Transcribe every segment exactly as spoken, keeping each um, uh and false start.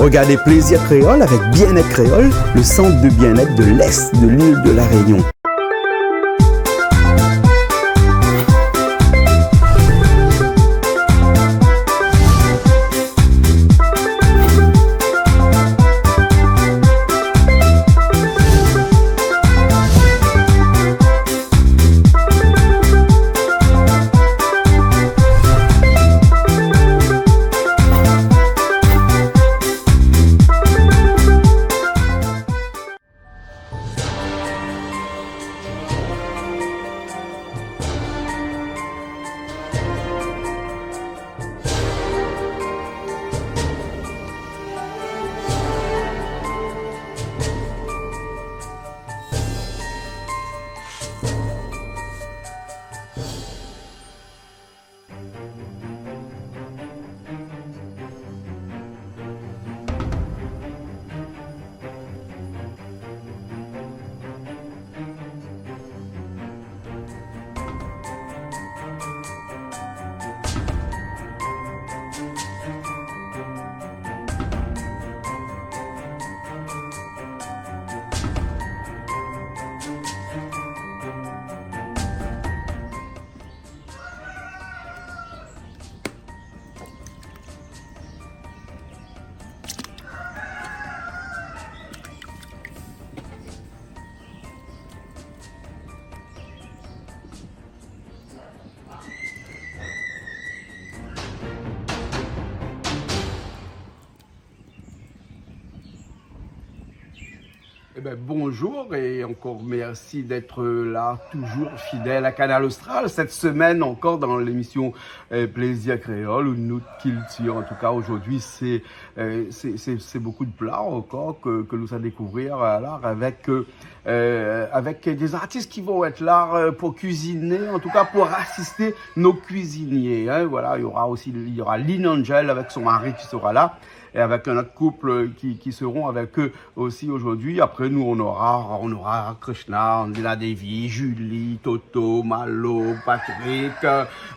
Regardez Plaisir Créole avec Bien-être Créole, le centre de bien-être de l'Est de l'île de la Réunion. Eh ben, bonjour et encore merci d'être là, toujours fidèle à Kanal Austral. Cette semaine encore dans l'émission, euh, Plaisir Créole ou Nout Kiltir. En tout cas, aujourd'hui, c'est, euh, c'est, c'est, c'est beaucoup de plats encore que, que nous allons découvrir, euh, là, avec, euh, euh, avec des artistes qui vont être là, euh, pour cuisiner, en tout cas pour assister nos cuisiniers, hein. Voilà, il y aura aussi, il y aura Lynn Angel avec son mari qui sera là, et avec un autre couple qui, qui seront avec eux aussi aujourd'hui. Après, nous, on aura, on aura Krishna, Angela Devi, Julie, Toto, Malo, Patrick,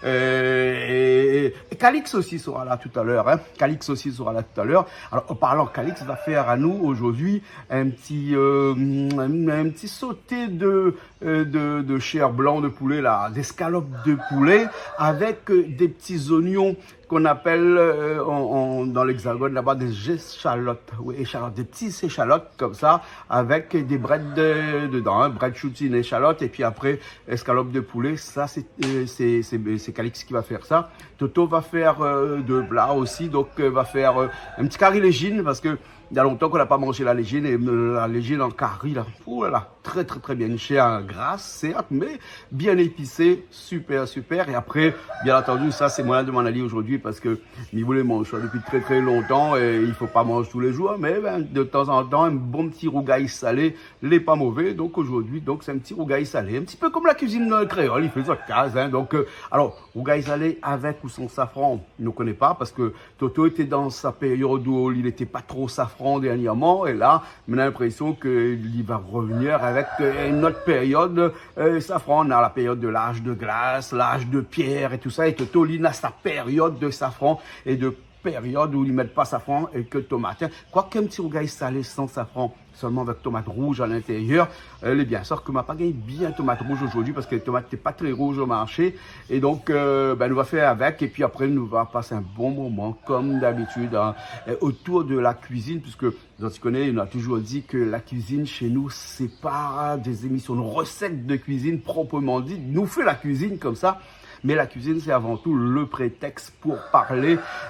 euh, et, et Calix aussi sera là tout à l'heure, hein. Calix aussi sera là tout à l'heure. Alors, en parlant, Calix va faire à nous aujourd'hui un petit, euh, un, un petit sauté de, euh, de, de chair blanc de poulet, là, d'escalope de poulet avec, euh, des petits oignons qu'on appelle, euh, en, en, dans l'Hexagone là-bas des échalotes. Oui, échalotes, des petites échalotes comme ça, avec des brèdes de, dedans, hein, brèdes choutine, échalotes, et puis après, escalope de poulet. Ça, c'est, euh, c'est, c'est, c'est Calix qui va faire ça. Toto va faire, euh, de plats aussi, donc, euh, va faire, euh, un petit cari légine, parce que il y a longtemps qu'on n'a pas mangé la légine, et, euh, la légine en cari, là, ouh là là, très, très, très bien. Une chair grasse, certes, mais bien épicée, super, super. Et après, bien entendu, ça, c'est moin la demann ali aujourd'hui, parce que mi voulé manz sa depuis très, très longtemps, et il faut pas manger tous les jours, mais ben, de temps en temps, un bon petit rougail salé, lé pa mové. Donc aujourd'hui, donc, c'est un petit rougail salé, un petit peu comme la cuisine, euh, créole, i fé zot kaz, hein. Donc, euh, alors, rougail salé avec ou sans safran, nou koné pa, parce que Toto lété dan sa périod ousa li lété pa tro safran dernièrman, é la, mi na linprésion ke li va revenir avèk, euh, in ot périod, euh, safran. Nou na la périod de l'âge de glace, l'âge de pierre et tout ça, é Toto, li na sa périod de safran é de périod ousa li mèt pa safran é ke tomat. Kwak in ti rougay salé san safran, solman avèk tomat rouz a lintérièr. Euh, lé bien, sof ke ma pa gingn bien tomat rouz zordi parske tomat té pa tré rouz o marshé. É donk, euh, ben, nou va fé avèk, épi apré nou va pas in bon moman, kom dabitid, hein, euh, otour de la kuizine, puiske zot i koné, nou la touzour di ke la kuizine shé nou, sé pa dé zémision de resèt de kuizine propreman dit. Nou fé la kuizine konmsa, mé la kuizine, sé avan tou le prétèks pou parl,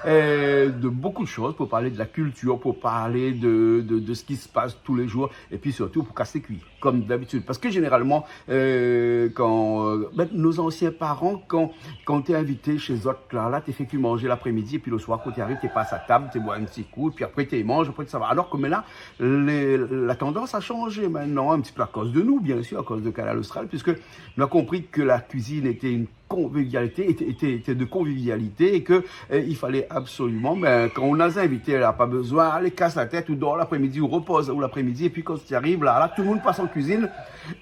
euh, de bonpé de shoz, pou parl de la kiltir, pou parl de, de, de sak i pas tou lé zour, épi sirtou pou kas lé kui, kom dabitid. Parske zénéralman, euh, kan, euh, ben, nout zansien paran, kan, kan té invité shé zot la, la, té fé kui manzé laprémidi, épi le soir, kan té ariv, té pas a tab, té boir in ti kou, épi apré té manz, apré té sava. Alor ke mintnan, lé, la tandans la shanzé mintnan, in ti pé akoz de nou, biensir, akoz de Kanal Austral, puiske nou la konpri ke la kuizine lété in convivialité, était, était, était de convivialité et que, euh, il fallait absolument, ben, quand on a invité, là, pas besoin aller casse la tête ou dehors l'après-midi ou repose ou l'après-midi. Et puis quand tu arrives là, là, tout le monde passe en cuisine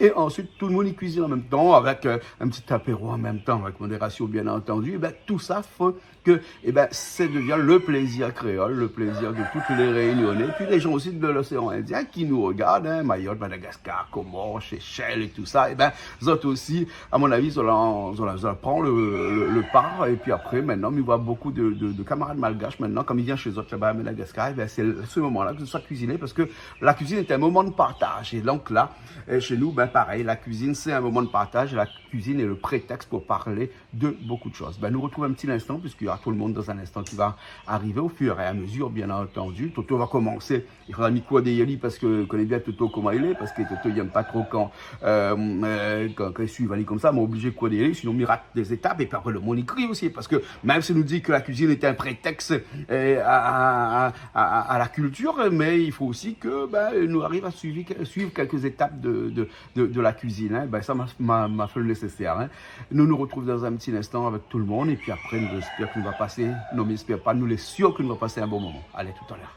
et ensuite tout le monde y cuisine en même temps avec, euh, un petit apéro en même temps, avec modération, bien entendu. Eh ben, tout ça fait que, eh ben, ça devient le plaisir créole, le plaisir de tous les Réunionnais, puis les gens aussi de l'océan Indien qui nous regardent, hein, Mayotte, Madagascar, Comores, Seychelles et tout ça, eh ben, zot aussi, à mon avis, zot la, zot la, zot la pran le, le, le pas. Et puis après, maintenant, mi voi beaucoup de, de, de camarades malgaches, maintenant, comme ils viennent chez zot là-bas à Madagascar, eh ben, c'est ce moment-là que zot i kuizine, parce que la cuisine est un moment de partage. Et donc là, euh, chez nous, ben, pareil, la cuisine, c'est un moment de partage. La cuisine est le prétexte pour parler de beaucoup de choses. Ben, nous retrouvons un petit instant, puisqu'il y aura tout le monde dans un instant qui va arriver au fur et à mesure, bien entendu. Toto va commencer. Il faudra mi kour dèrièr li parce que je connais bien Toto, comment il est, parce que Toto, il aime pas trop quand, euh, euh, quand, quand il suit Vanille comme ça, mais obligé de kour dèrièr li, sinon mi rate des étapes, et puis après le monde i kri aussi, parce que même si nous dit que la cuisine est un prétexte, euh, à, à, à, à, à la culture, mais il faut aussi que, ben, nous arrive à suivre, suivre quelques étapes de, de, de, de la cuisine, hein. Ben, ça m'a, m'a, m'a fait le nécessaire, hein. Nous nous retrouvons dans un petit instant avec tout le monde et puis après, nou espèr ke nou va pasé, non, mi espèr pa, nou lé sir ke nou va pasé un bon moment. Allez, tout à l'heure.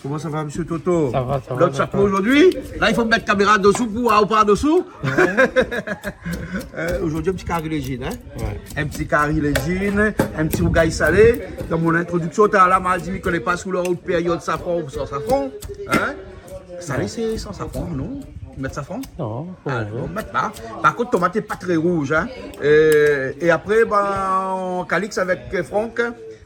Comment ça va, monsieur Toto ? Ça va, ça va, d'accord. L'autre chapeau aujourd'hui. Là, il faut mettre caméra dessous pour voir ou pas dessous. Ouais. Euh, aujourd'hui, un petit carry légine, hein ? Ouais. Un petit carry légine, un petit rougail salé. Dans mon introduction, t'as la mal dit, mi koné pa si ou la période safran ou san safran, hein ? Salé, c'est sans safran, non ? Mettre safran ? Non, pas besoin. Ah, bon, mèt pa. Par contre, tomate est pas très rouge, hein. Et, et après, ben, Calix avec Franck,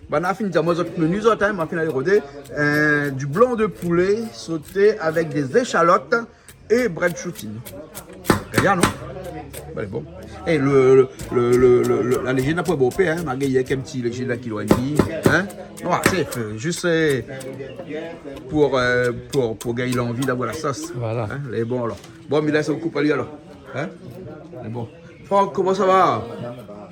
ben, nou la fine di amoin zot menu, zot, hein, ma fine alé rodé, euh, du blanc de poulet sauté avec des échalotes et brèd choutine. Gayar, non ? Ben, bon. Et le, le, le, le, le, le, la légine, après, bon, hein, ma gayé avec un petit légine, là, kilo et demi, hein. Voilà, c'est, euh, juste, euh, pour, euh, pour, pour gagner l'envie d'avoir la sauce. Voilà. Hein, lé bon, alors. Bon, mi lès aou koup ali, alors. Hein ? Lé bon. Franck, comment ça va ?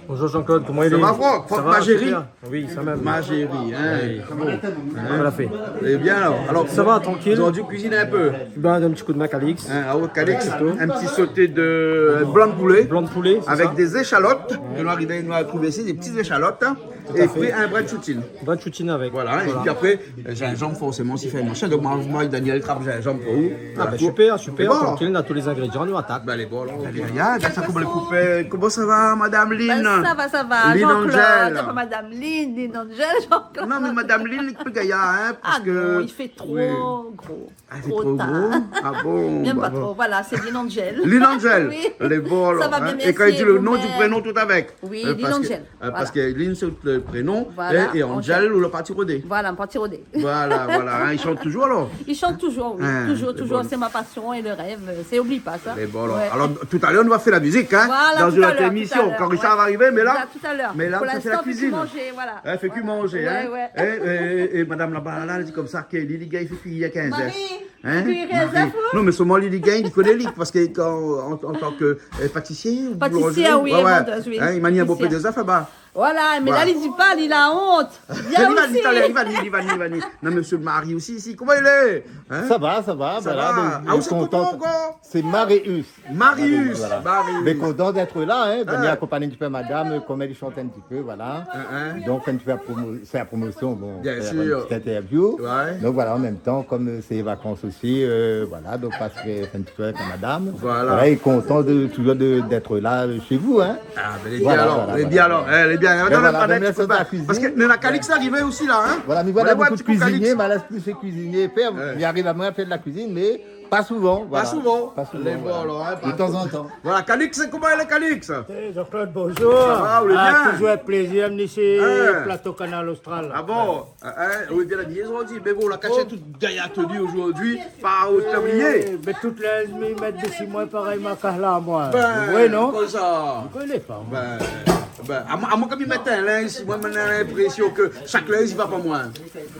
Bonjour Jean-Claude, comment il est ? Ça va, Franck ? Franck Magéry ? Ça va, super. Oui, ça même. Magéry, hein. Oui. Bon, hein ? Comment la fé ? Eh bien, alors, alors, ça va, tranquille. Aujourd'hui, cuisine un peu. Ben, un petit coup de main, Calix. Hein, ah ouais, Calix, avec Toto. Un petit sauté de, euh, blanc de poulet. Blanc de poulet, c'est ça. Avec des échalotes. Ouais. Que nou la rivé, nou la trouvé ici, des petites échalotes, hein. Tout à fait. Et puis un brèd choutine. Brèd choutine avec. Voilà, hein, et puis après, euh, gingembre, forcément, si fé machin. Donc, moi, moi, Daniel, trape gingembre pour vous. Ah, ben, super, super, tranquille, on a tous les ingrédients, nou atak. Ben, lé bon, alors, on va dire, hein, ça, comment les couper. Comment ça va, Madame Lynn ? Ben, ça va, ça va, Lynn Jean-Claude. Angel. Enfin, Madame Lynn, Lynn Angel, Jean-Claude. Non, mais Madame Lynn, il est plus gaillard, hein, parce que... Ah non, il fait trop gros. Ah, c'est trop gros. Ah bon, bah bon. J'aime pas trop. Voilà, c'est Lynn Angel. Lynn Angel. Oui. Lé bon, alors, hein. Ça va bien, merci. Et quand il dit le nom du prénom, tout avec. Oui, Lynn Angel. Euh, parce que, euh, parce que Lynn, c'est le prénom, voilà, et, et Angel, Angel, ou la parti rodé. Voilà, parti rodé. Voilà, voilà, hein, il chante toujours, alors ? Il chante toujours, oui. Hein, toujours, toujours. Lé bon. C'est ma passion et le rêve. Euh, c'est, oublie pas ça. Lé bon, alors. Ouais. Alors, tout à l'heure, nou va fé la musique, hein, dans une autre émission. Voilà, tout à l'heure, tout à l'heure. Quand Richard va arriver, mais là, ouais, tout à l'heure, mais là, ça fait la cuisine. Pour l'instant, fais plus manger, voilà. Hein, fais plus manger, hein. Ouais, ouais. Et, et, et madame là-bas, là, elle dit comme ça que Lily Gay fait cuire à quinze heures. Marie, hein ? Cuire, Marie. Non, mais seulement Lily Gay, il connaît, lui, parce que quand, en, en tant que, euh, pâtissier ou boulanger, pâtissière, oui, ouais, ouais. Vendeuse, oui. Hein, il manie un bon peu des affaires, bah. Pâtissière. Voilà, mais là, li di pa, li la honte. Viens aussi. Li va, li va, li va, li va, li va. Non, monsieur Marie aussi, ici, comment il est ? Hein ? Ça va, ça va, ça va. Ben là, ben, ah, ou sé konman ankor ? C'est Marius. Marius, voilà. Marius. Mais content d'être là, hein, venir accompagner un petit peu madame, euh, comme elle chante un petit peu, voilà. Hein, hein. Donc, un petit peu la promo-, c'est la promotion, bon, faire une petite interview. Bien sûr. Ouais. Donc voilà, en même temps, comme, euh, c'est les vacances aussi, euh, voilà, donc parce que c'est un petit peu avec la madame. Voilà. Voilà, et content de, toujours de, d'être là, euh, chez vous, hein. Ah, ben, lé bien alors, lé bien alors, hein, lé bien. Ben voilà, ben, merci de la cuisine. Parce que néna Calix la arivé aussi là, hein. Voilà, mi voi néna bonpé de kuizinié, mé la, sé pli kuizinié. Ouais. Mi ariv amoin fé de la kuizine, mé Pa souvan, voilà. Pa souvan. Pa souvan, voilà. Lé bon, alors, hein, de temps en temps. Voilà, Calix, koman i lé, Calix ? Eh, Jean-Claude, bonjour. Ça va, ou lé bien ? Ah, toujours un plaisir, vni isi, plato Kanal Austral. Ah bon ? Hein, hein, oui, bien abiyé zordi. Mé bon, la kashèt tout gayar tenu zordi, pa o tablié. Eh, mé tout linz mi mèt dési moin, parèy ma kaz la, moin. Ben, oui, non ? Konmsa. Ou koné pa, moin. Ben. Bin, amoin, amoin, kan mi mèt in linz, moin, moin néna linprésion ke shak linz i va pa moin.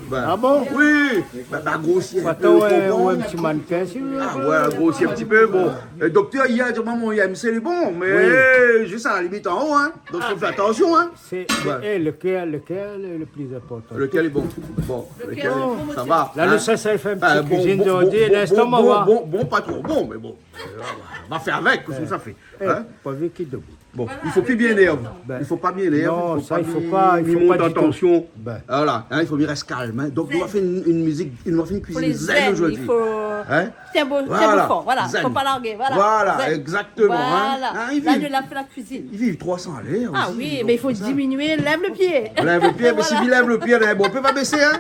Bin, ah bon ? Oui. Bin, bin, grosié in pé, ou konpran ? Ou in ti mannequin, si ou vé. Ah ouais, grosié in ti pé, bon. Le doktèr, i di amoin, mon I M C lé bon, mé zis a la limit an-o, hein. Donk, fo fé atansion, hein. Sé, sé, é, lékèl, lékèl lé le pli inportan ? Lékèl lé bon ? Bon, lékèl, sa va, hein. La, nou sa, sa fé in ti kuizine zordi, bon, bon, pa tro bon, mé bon. Euh, va fé avèk, kosa sa fé, hein ? Pourvu ki debout. Bon, i fo pi bien énèrv. I fo pa bien énèrv, i fo pa, i fo pa mont an tansion. Voilà, hein, i fo bien rès kalm, hein. Donk, nou va fé in, in mizik, nou va fé in kuizine zen zordi. Hein ? Voilà. Voilà, zen. Tenbo, tenbo for, voilà. Fo pa largé, voilà. Voilà, zen. Voilà. Hein, i viv, la, nou la fé la kuizine. I viv troi san a lèr osi, donk sa. Ah oui, mé i fo diminué, lèv le pié. Lèv le pié, mé si i lèv le pié, la, bon, i pé pa bésé, hein ?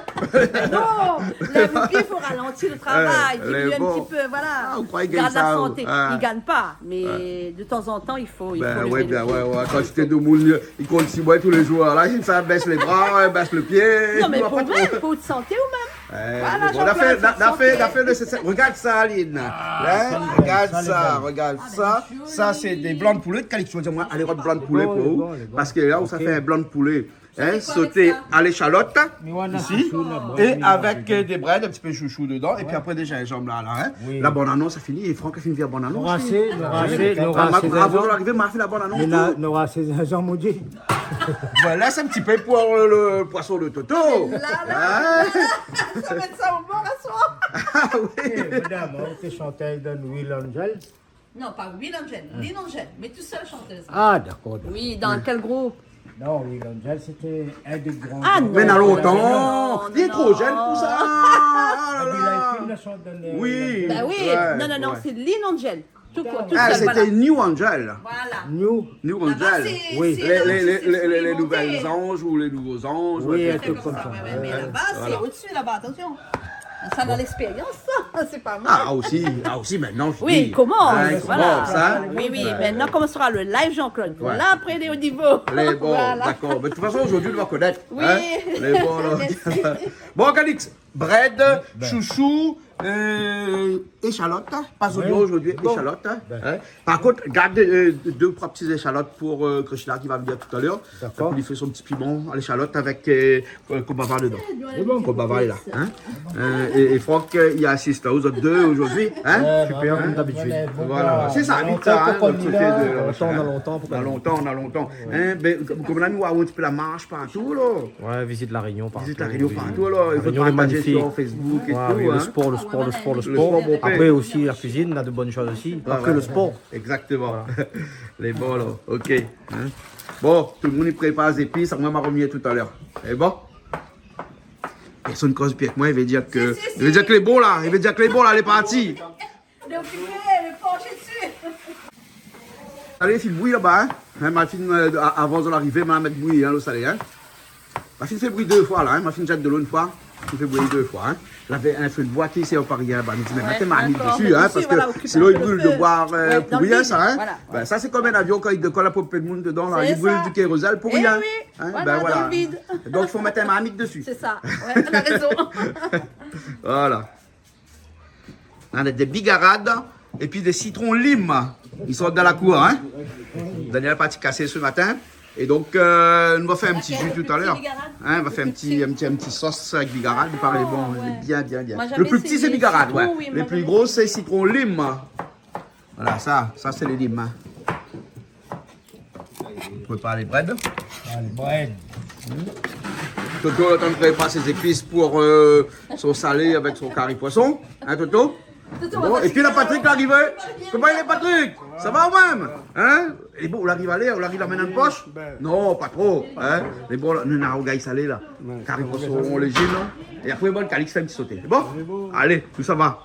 Non, lèv le pié, i fo ralanti le travay, diminué in ti pé, voilà. Ah, ou kroi i gingn sa, ou ? Gard la santé. I gingn pa, mé de tan zan tan, i fo, i fo lévé le pié. Bin ouais, ouais, ouais. Kantité de moun i kont si moin tou lé zour. La, i fé sa, bès lé bra, bès le pié. Non, mé pou moin, pou out santé ou mèm. Voilà, bon, Jean-Claude, la fé, la fé, la fé le, sé, sé, regard sa, Aline. Hein, regard sa, regard sa. Sa, sé dé blan de poulé. Calixte, ou di amoin, alé rod blan de poulé pou ou. Lé bon, lé bon. Parske la, ou sa fé in blan de poulé, hein, soté a léshalot, isi, é avèk, euh, dé brèd, in ti pé shoushou dedan, épi apré, dé zinzanm la, la, hein. Oui. La bann anons, sa fini, é Franck la fini fé la bann anons. Nou rasé, nou rasé, nou rasé. Avan larivé, ma fé la bann anons, tout. Mé la, nou rasé zinzanm, ou di. Voilà, sé in ti pé pou le, le poison de Toto. La, la, la, la. Sa va èt sa o bor aswar. Ah oui. Eh, madam, ou té shantèz dan Will Angel ? Non, pa Will Angel, Lynn Angel, mé tou sèl shantèz. Ah, dakor, dakor. Oui, dan kèl group ? Non, Will Angel, sété in dé gran group. Ah non, non, non, non. Mé na lontan. Li lé tro jenn pou sa. Ah la la. Bin oui. Non, non, non, sé Lynn Angel. Tou kour, tou sèl, voilà. Ah, sété New Angel. Voilà. New Angel. Laba, sé, oui. Sé, lé, lé nouvèl zanj ou lé nouvo zanj, in truk konmsa. Ouais, mé laba, sé odsi laba, atansion. Sa, dan lèkspérians, sa, sé pa mal. Ah, osi, ah, osi, mintnan, oui, i komans, voilà. Oui, oui, mintnan i komans le live, Jean-Claude. Voilà. La, apré, lé o nivo. Lé bon, dakor. Mé de tout fason, zordi, nou va konèt, hein. Oui. Lé bon, la. Mèrsi. Bon, Calixte, brèd, shoushou, euh, éshalot, hein. Pa zoignon zordi, éshalot, hein. Par kont, gard, euh, dé, troi ti zéshalot pou, euh, Krishna ki va vnir talèr. Dakor. Pou li fé son ti piman a léshalot avèk, euh, euh, konbava dedan. Lé bon. Konbava lé la, hein. Euh, é, é Franck, euh, i asiz la, zot dé zordi, hein. Super, konm dabitid. Voilà. Sé sa, abit sa, hein, lot koté de la machin, hein. Na lontan, na lontan. Hein, bin, konm la, nou néna in ti pé la marsh partou, la. Ouais, vizit La Rényon partou. Vizit La Rényon partou, alor, i fo partazé sur Facebook é tout, hein. La Rényon lé magnifique. Ouais, oui, le spor, le spor, le spor, le spor. Le spor, bonpé. Apré osi, la kuizine, na de bone shoz osi. Ouais, ouais. Apré le spor. Exactement. Voilà. Lé bon, la. Ok. Hein ? Bon, tout le moun i prépar zépis, amoin ma rovnir talèr. Lé bon ? Pèrsone i koz pi èk moin, i vé dir ke, si, si, i vé dir ke lé bon la, i vé dir ke lé bon la, lé parti. Lé okipé, lé panshé dsi. Salé, fine bouyi laba, hein. Hein, ma fine, euh, a-, avan zot larivé, ma mèt bouyi, hein, lo salé, hein. Ma fine fé bouyi dé foi la, hein. Ma fine zèt dolo in foi, ma fine fé bouyi dé foi, hein. Lavé in fé de boi ki sé pa rien, ba, nou di, mé mèt in marmit dsi, hein, parske sinon i bril de boi, euh, pou rien, sa, hein. Ouais, non, mé si, voilà, ok. Bin, sa, sé konm in avion, kan i dékol, la poin pé de moun dedan, la, i bril du kérozèl pou rien. Sé sa. Eh oui, voilà, dan le vid. Hein, bin voilà. Donk, i fo mèt in marmit dsi. Sé sa. Ouais, ou na rézon. Voilà. Néna dé bigarad épi dé sitron lim. I sort dan la kour, hein. Daniel la parti kasé se matin. É donk, euh, nou va fé in ti ji talèr. Hein, nou va fé in ti, in ti, in ti sos avèk bigarad. I paré lé bon, lé bien, bien, bien. Moin la zamé éséyé. Le pli pti, sé bigarad, ouais. Sitron, oui, moin la zamé éséyé. Le pli gro, sé sitron lim. Voilà, sa, sa sé lé lim, hein. Prépar lé brèd. Ah, lé brèd. Toto lé antrin prépar sé zépis pou, euh, son salé avèk son kari poison. Hein, Toto ? Toto, bon, épi la, Patrick larivé. Koman i lé, Patrick ? Sa va ou mèm ? Hein ? É bon, ou lariv alé, ou lariv la min dan posh ? Non, pa tro, hein ? Mé bon, la, nou néna rougay salé la. Kari poison, légim, non ? É apré, bon, Calix fé in ti soté. Bon ? Alé, tout sa va.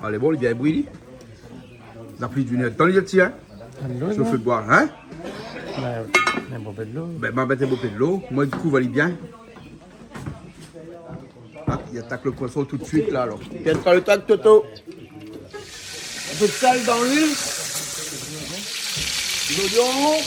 Alé, bon, li bien bouyi. Na plis d'in èr d'tan li lé dsi, hein ? Dolo, non ? Sur fé de boi, hein ? Bin, bin, bonpé dolo. Bin, ma mèt bonpé dolo. Moin, du kou, va li bien. Ah, i atak le poison tout de suit la, alor. Pèrd pa le tan, Toto. In pé de sèl dan luil. Zoignon.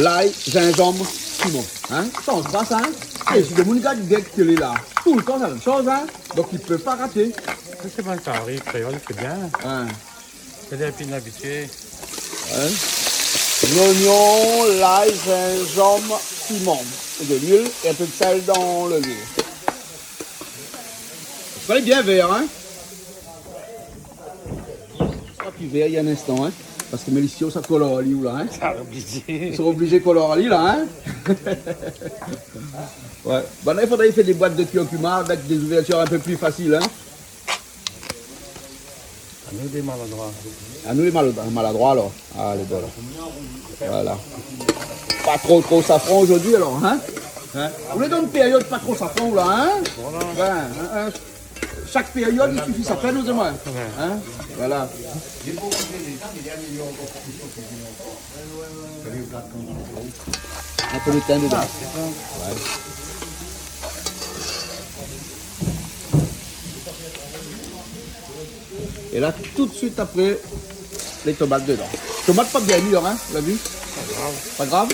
Lay, zinzanm, piman. Hein ? Sa, i shanj pa sa, hein ? Eh, si demoun i gard gèk télé la. Tout le temps la même chose, hein. Donc, il peut pas rater. Sa sé bann kari kréol, sé bien. Hein. Sé dé zépis abitié. Hein. L'oignon, l'ail, gingembre, piment, de l'huile et un peu de sel dans l'huile. Soyez bien vert, hein. Sa pi vèr, i a in instan, hein. Parske mé lisié, sa kolor ali ou la, hein. Sa oblizé. Sa oblizé kolor ali la, hein. Ouais. Banna, il faudrait faire des boîtes de curcuma avec des ouvertures un peu plus faciles, hein. Anou lé maladroi. Anou lé mal-, maladroi, alor. Alé, voilà. Voilà. Pas trop, trop safran aujourd'hui, alors, hein ? Hein ? On est dans une période pas trop safran, là, hein ? Voilà. Ouais, hein, hein. Chaque période, il suffit sa peine, ou du moins. Ouais. Hein ? Voilà. Un peu de thym dedans. Ah, c'est ça. Ouais. É la, tout de suit apré, lé tomat dedan. Tomat pa bien mir, hein, la vi ? Pa grav. Pa grav ?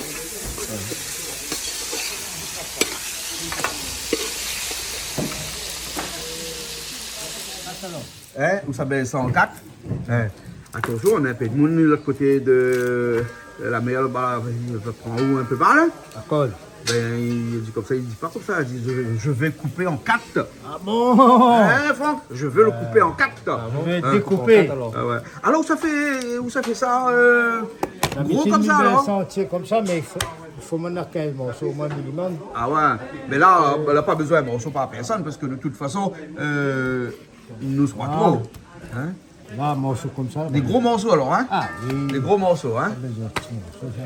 Hein, ou sa bès sa an kat. Hein. Atansion, na in pé d'moun lot koté de la mèr, laba, i pran ou in pé par la. Dakor. Ben, li di konmsa, li di pa konmsa, li di, je, je vais couper en quatre. Ah bon ? Hein, Franck ? Je veux le couper en quatre. Ah bon ? Hein ? Je vais découper. Ah ouais. Alor, ou sa fé, ou sa fé sa, euh, gro konmsa, alor ? D'abitid, nou fé sa antié konmsa, mé i fo, i fo mèt kinz morso, omoin minimum. Ah ouais. Mé la, la pa bezoin morso par pèrsone, parske de tout fason, euh, nou sra tro. Hein ? La, morso konmsa. Dé gro morso, alor, hein ? Ah oui. Dé gro morso, hein ? Ah, ben, gro morso, sa.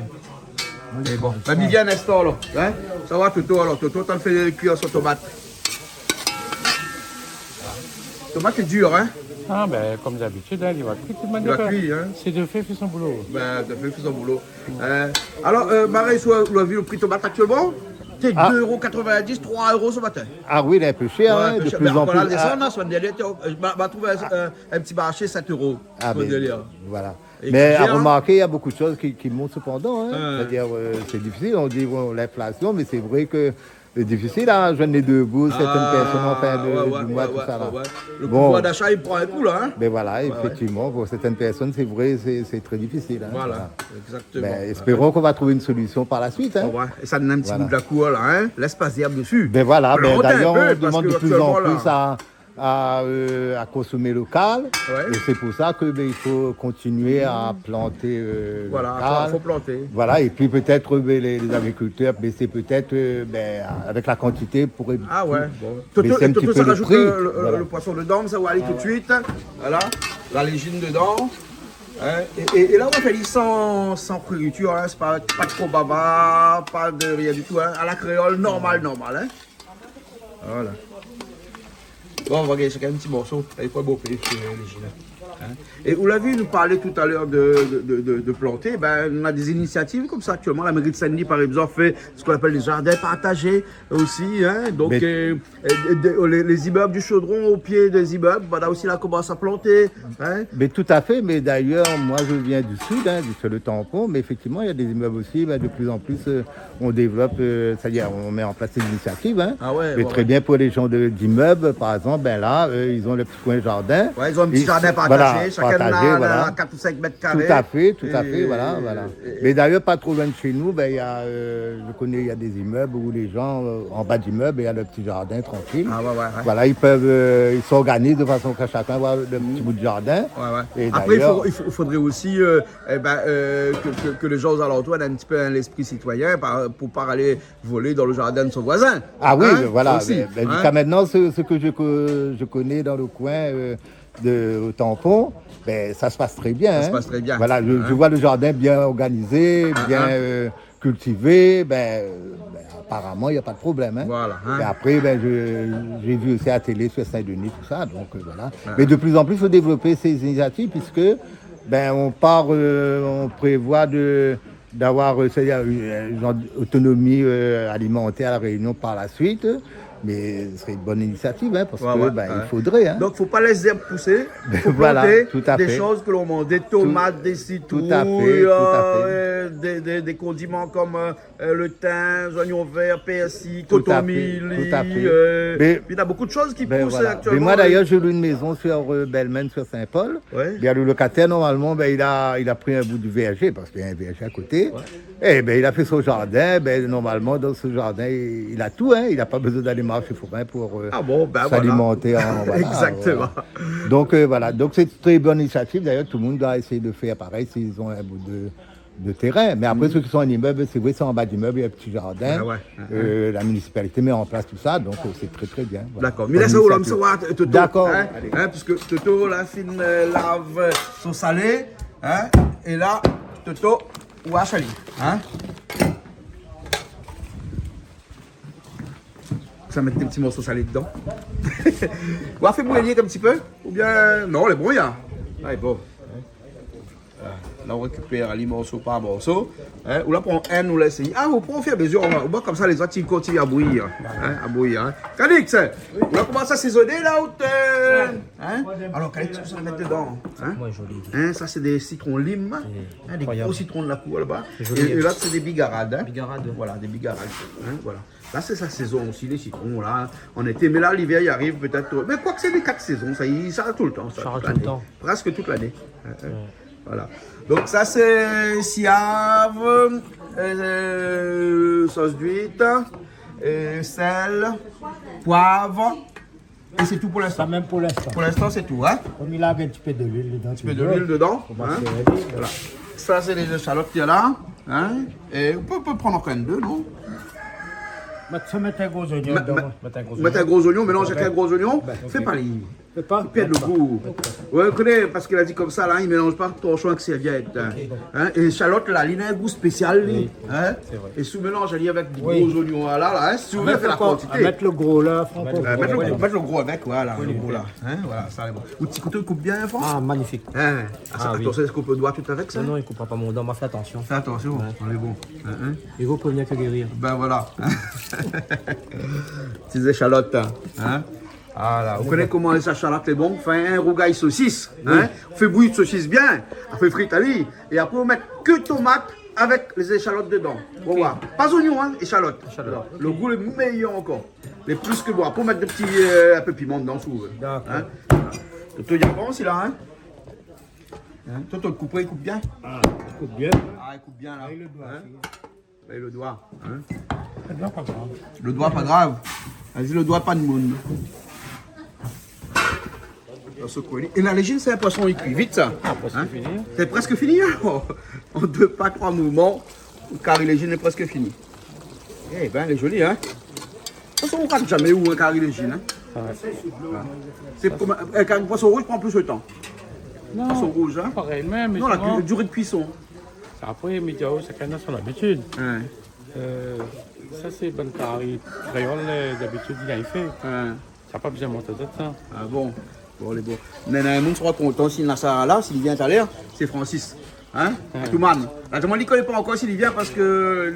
Mé bon. Bin, mi vien in instan, alor, hein ? Sa va, Toto, alor ? Toto, ou la fé kui son tomat. Tomat lé dir, hein ? Ah, ben, konm d'abitid, hein, li va kui, li va kui, hein ? Sé de fé i fé son boulo. Ben, de fé i fé son boulo. Euh, alor, euh, Marie, ou la vi lo pri tomat aktièlman ? Sé dé euro katrevin-dis, troi euro se matin. Ah oui, lé in pé shèr, hein, de pli an pli. Ouais, in pé shèr. Mé ankor la désann, hein, la semèn dernièr, té, euh, ma, ma trouv in, in, in ti marshé sèt euro. Ah, mé voilà. Mé a romarké, na bonpé de shoz ki, ki mont sepandan, hein. Ouais. Sétadir, euh, sé difisil, nou di, bon, linflasion, mé sé vré ke lé difisil, hein, joindre lé dé bout, sèrtin pèrsone an fin de, ouais, du moi, tout sa la. Ouais, ouais. Lo pouvoir d'achat, li pran in kou la, hein. Mé voilà, éfèktivman, pou sèrtin pèrsone, sé vré, sé, sé trè difisil, hein. Voilà, égzaktoman. Mé espéron k'nou va trouv in solision par la suit, hein. Ah ouais, é sa donn in ti bout de la kour la, hein. Lès pa d'èrb dési. Mé voilà, mé dayèr, nou demann de pli an pli a, a, euh, a konsomé lokal. Ouais. É sé pou sa ke, ben, i fo kontinié a planté, euh, lokal. Voilà, fo, fo planté. Voilà, épi pétèt, euh, ben, lé, lé agrikiltèr, ben, sé pétèt, euh, ben, avèk la kantité pou rédui-, bésé in ti pé lo pri. Toto, Toto sa rajout lo, lo, lo poison dedan, sa va alé tout de suit. Voilà, la léjine dedan. Hein, é, é, é la, ou la fé ali san, san friritir, hein, sé pa, pa tro bava, pa de rien du tout, hein, a la kréol, normal, normal, hein. Voilà. Bon, nou va gingn shakinn in ti morso. Alé, pou bonpé, sé léjé la. Hein ? É ou la vi, nou parl talèr de, de, de, de, de planté. Ben, nou na dé zinisiativ konmsa aktièlman. La méri de Sin-Dni, par égzanp, fé sak i apèl dé jardin partazé osi, hein. Donk, euh, euh, de, lé, lé zimèb du Chaudron, o pié dé zimèb, voilà, osi la komans a planté, hein. Mé tout à fait, mé dayèr, moin, mi vien du sud, hein, mi lé Tampon, mé éfèktivman, na dé zimèb osi, ben, de pli an pli, euh, nou dévlop, euh, sétadir nou mèt an plas dé zinisiativ, hein. Ah ouais, ouais, ouais. Mé trè bien pou lé jan de, d'imèb, par égzanp, ben la, euh, zot na lo ti koin jardin. Ouais, zot na in ti jardin partazé, shakinn na, na kat ou sink mèt karé. Voilà, partazé, voilà. Tout à fait, tout à fait, voilà, voilà. É, é, é mé dayèr, pa tro loin de shé nou, ben, na, euh, mi koné, na dé zimèb ousa lé jan, euh, an ba d'imèb, na lo ti jardin trankil. Ah ouais, ouais, ouais. Voilà, zot i pé, euh, zot i organiz de fason ke shakinn i voi lo ti bout de jardin. Ouais, ouais. É apré, i fo, dayèr, i fo, i fodré osi, euh, é ben, euh, ke, ke, ke lé jan o zalantour na in ti pé in léspri sitoiyin, pa, pou pa alé volé dan lo jardin de son voizin. Ah oui, hein, mé voilà, osi, ben, ben, hein, ziska mintnan, sak, sak mi ko-, mi koné dan lo koin, euh, de, o Tampon, ben, sa i pas trè bien, hein. Sa i pas trè bien. Voilà, mi, mi voi lo jardin bien organizé, bien, euh, kiltivé, ben, euh, ben, aparaman, na pa de problèm, hein. Voilà, hein. É apré, ben, mi, mi voi osi a la télé sur Saint-Denis, tout sa, donk, euh, voilà. Ouais. Mé de pli an pli, i fo dévlop sé zinisiativ, piske, ben, nou par, euh, nou prévoi de, d'avoir, euh, sétadir, euh, in jan d'autonomi, euh, alimantèr a La Rényon par la suit. Mais ce serait une bonne initiative, hein, parce que, ben, il faudrait, hein. Ouais, ouais. Donc, faut pas laisser l'herbe pousser, faut planter des choses que l'on mange, des tomates, des citrouilles, euh, des, des, des condiments comme, euh, euh, le thym, les oignons verts, persil, coton mili, euh, puis il y a beaucoup de choses qui poussent actuellement, euh. Tout à fait, tout à fait. Mais, ben voilà. Mais moi, d'ailleurs, je loue une maison sur, euh, Bellemaine, sur Saint-Paul. Ouais. Bien, le locataire, normalement, ben, il a, il a pris un bout du verger, parce qu'il y a un verger à côté. Ouais. Eh ben, il a fait son jardin. Ben, normalement, dans ce jardin, il, il a tout, hein. Il n'a pas besoin d'aller marcher forain pour, euh, s'alimenter en, voilà, voilà. Ah bon, ben voilà. Exactement. Donc, euh, voilà. Donc, c'est une très bonne initiative. D'ailleurs, tout le monde doit essayer de faire pareil s'ils ont un bout de, de terrain. Mais après, ceux qui sont en immeuble, c'est vrai, c'est en bas d'immeuble, il y a un petit jardin. Ah ouais. Euh, la municipalité met en place tout ça, donc, euh, c'est très, très bien. Voilà. D'accord. Bonne initiative. Mé la, sa ou la, sa ou, Toto. D'accord. Hein, puisque Toto la fine, euh, lave son salé, hein, é la, Toto, ou a sali, hein. Sa mèt dé ti morso salé dedan. Ou a fé bouyi in ti pé ? Oubien, non, lé bon, ya. Ah, lé bon. Voilà. La, ou rékipèr ali morso par morso. Hein, ou la pran inn, ou la éséy. Ah, ou pran fé mezir, ou va, ou va konmsa, lézot i kontinié a bouyi, hein, a bouyi, hein. Calix, ou la komans asézoné la, ou té, hein ? Alor, Calix, kosa ou la mèt dedan, hein ? Hein, sa sé dé sitron lim, hein, dé gro sitron de la kour laba. Sé zoli, hein. É, é la, sé dé bigarad, hein. Bigarad. Voilà, dé bigarad, hein, voilà. La, sé sa sézon osi, lé sitron, la, an été. Mé la, livèr i ariv pétèt, euh, mé kwak sé lé kat sézon, sa, i, sa toultan, sa, tout lané. Sa toultan. Prèsk tout lané. Ouais, ouais. Voilà. Donk sa, sé siav, euh, sos d'uit, euh, sèl, poiv. É sé tou pou linstan. Sa mèm pou linstan. Pou linstan, sé tou, hein ? Konm i la in ti pé de luil dedan. In ti pé de luil dedan, hein ? Voilà. Sa, sé lé zéshalot ki lé la, hein ? É ou pé, ou pé pran ankor inn dé, non ? Mèt, fé mèt in gro zoignon dedan. Mèt in gro zoignon, mélanz avèk in gro zoignon. Fé pa li. Fé pa. I pèrd le gou. Mèt pa. Ouais, ou koné, parske la di konmsa, la, i mélanz pa torshon avèk sèrvièt, hein. OK. Hein, é zéshalot la, li na in gou spésial, li. Oui. Hein ? Sé vré. É si ou mélanz ali avèk dé gro zoignon la, la, hein, si ou vé fé la kantité. Mèt le gro la, Franco. Mèt le gro avèk, voilà, le gro la. Hein, voilà, sa lé bon. Out ti kouto i koup bien, Franck ? Ah, magnifik. Hein, ah, atansion, i koup lo doi tout avèk sa ? Non, non, i koup pa mon doi, ma fé atansion. Fé atansion, lé bon. Hein, hein. I vo prévenir ke guérir. Ben voilà. Ti zéshalot, hein. Voilà. Ou koné koman lé zéshalot lé bon ? Fé in rougay sosis, hein ? Fé bouyi sosis bien, fé frit ali, é apré ou mèt ke tomat avèk lé zéshalot dedan. OK. Ou va oir. Pa zoignon, hein, zéshalot. Zéshalot. Alor, le gou lé méyèr ankor. Mé plis ke bon. Apré ou mèt dé ti, euh, in pé piman dedan, si ou vé. Dakor. Hein ? Voilà. Toto i aprann, sila, hein ? Hein ? Toto, lo koupé, i koup bien ? Ah, i koup bien. Ah, i koup bien, la. Avèk le doi, hein ? Avèk le doi, hein ? Le doi, pa grav. Le doi, pa grav. Azi, le doi, pa de moun. Dans ce coin. É la léjine, sé in poison, i kui vit, sa. Ah, prèsk fini. Hein ? Sé prèsk fini, hein ? An dé pa, troi mouvman, lo kari léjine lé prèsk fini. Eh ben, lé zoli, hein ? De tout fason, ou rat zamé ou in kari léjine, hein ? Ah ouais. Voilà. Sé konm, euh, kari poison rouz i pran plis de tan. Non, poison rouz, hein ? Parèy, mé, mé non, la souvent, kui-, durée de cuisson. Apré, mé di aou, shakinn na son abitid. Ouais. Euh, sa, sé bann kari kréol, euh, dabitid, i fé. Ouais. Sa pa bezoin mont sa. Ah bon ? Bon, lé bon. Mé, mé, moun sra kontan si na sa la, si li vien talèr, sé Francis. Hein ? Ouais. Touman. La, touman, li koné pa ankor si li vien parske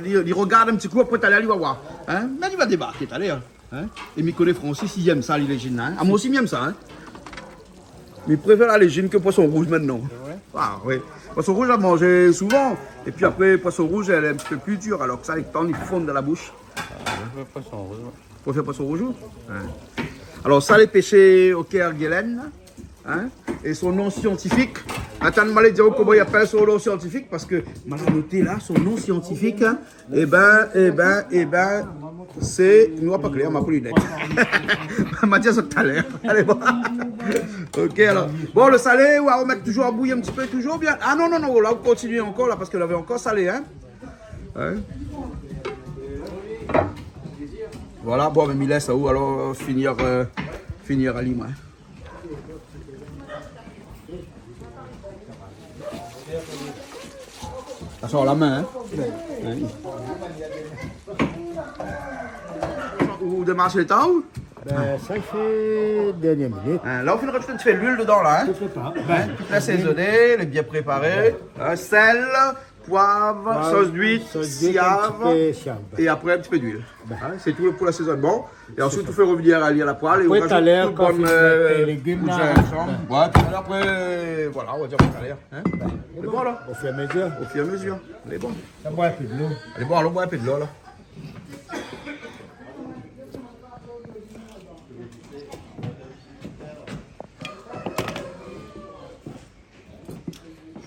li, li rogard in ti kou, apré talèr, li va oir. Hein ? Mé li va débarké talèr. Hein ? É mi koné Francis, li èm sa, li, léjine, hein ? Ah, moin osi, mi èm sa, hein ? Mi préfèr la léjine ke poison rouz mintnan. Sé vré ? Ah, oui. Poison rouz, la manz souvan. É pi apré, poison rouz, lé in ti pé pli dir. Alor ke sa, lé tan, li fonn dan la boush. Ah, mi préfèr poison rouz, ouais. Ou préfèr poison rouz, ou ? Ouais. Alor, sa, lé pèshé o Kerguelen, hein ? É son non siantifik, atann, ma lé dir aou koman i apèl son non siantifik, parske ma la noté la, son non siantifik, hein. Eh ben, eh ben, eh ben, sé, mi oi pa klèr, ma pou linèt. Ma di azot talèr. Alé, bon. OK, alor. Bon, lo salé, ou va romèt touzour a bouyi in ti pé, touzour bien. Ah non, non, non, la, ou kontinié ankor, la, parske lavé ankor salé, hein. Hein ? Voilà, bon, mé mi lès aou, alor, finir, euh, finir ali, moin. Sa sort la min, hein ? Ouais. Hein ? Ou démar lé ta, ou ? Ben, sa i fé dernièr minit. Hein, la, ou fine razout in ti pé luil dedan, la, hein ? Ou fé pa. Hein ? Tout la asézoné, lé bien préparé. Hein, sèl, Poiv, sos d'uit, siav, é apré in ti pé d'luil. Bin. Hein, sé tout pou l'asézonman. É ansuit, ou fé revenir ali a la poêle é ou rajout tout bann, euh, légim la. Ouais, pi apré, voilà, on va dire talèr, hein. Bin, lé bon, la. Au fur et à mesure. Au fur et à mesure. Lé bon. Sa boir in pé d'lo. Lé bon, alon boir in pé d'lo, la.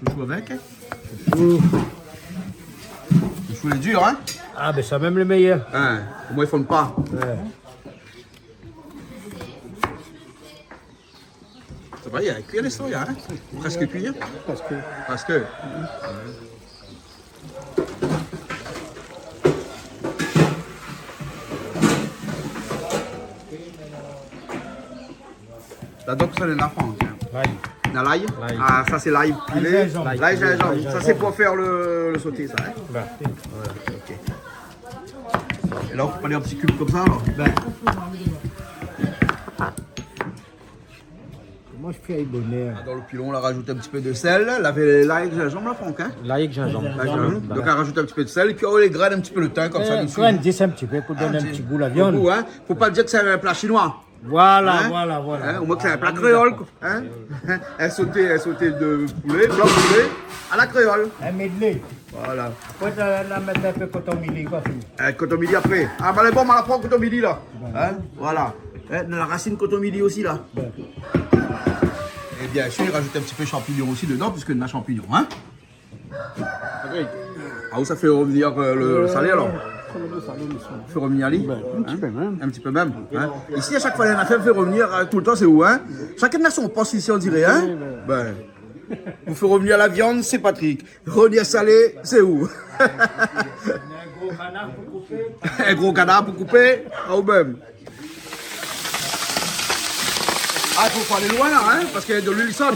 Shoushou avèk, hein ? Shoushou. Shoushou lé dir, hein ? Ah, bin sa mèm lé méyèr. Hein, omoin i fonn pa. Ouais. Sa va, li lé kui, lé soya, hein ? Prèsk kui, hein ? Prèsk. Prèsk. La, donk, sa lé la, hein. Lay. Na lay ? Lay. Ah, sa sé lay pilé. Lay zinzanm. Lay zinzanm. Sa sé pou fé le, le sauté, sa, hein ? Bin. Voilà, ok. É la, ou koup ali an ti kib konmsa, alor ? Bin. Koman mi fé bonèr ? Ah, dan le pilon, la rajout in ti pé de sèl. Lavé lay èk zinzanm, la, Franck, hein ? Lay èk zinzanm. Lay èk zinzanm. Voilà. Donk, la rajout in ti pé de sèl. É pi, ou lé grèn in ti pé le tin, konmsa, nou suiv. Grèn dis in ti pé pou donn in ti gou la viann. Ah, in ti pé le gou, hein. Fo pa dir ke sé in pla shinoi. Voilà, voilà, voilà. Hein, omoin ke sé in pla kréol, koi. Hein ? In sauté, in sauté de poulé, blan poulé, a la kréol. In medley. Voilà. Apré, ou la mèt in pé koton mili, koi, fini. Euh, koton mili apré. Ah, bin, lé bon, ma la pran koton mili, la. Ouais. Hein ? Voilà. Hein, la rasine koton mili osi, la. Ouais. É bien sir, rajout in ti pé shanpignon osi dedan, puiske nou na shanpignon, hein. Ah, ou sa fé revenir, euh, le, le salé, alor ? Sa va, le salé, mésyé. Fé revenir ali ? Bin, in ti pé mèm. In ti pé mèm, hein. Isi, a shak foi, néna in nafèr fé revenir, euh, toultan, sé ou, hein ? Shakinn na son post isi, on diré, hein ? Oui, bin. Bin, ou fé revenir la viann, sé Patrick. Revenir salé, sé ou ? In gro kanar pou koupé. In gro kanar pou koupé, a ou mèm. Ah, fo pa alé loin, la, hein, parske de luil i sort.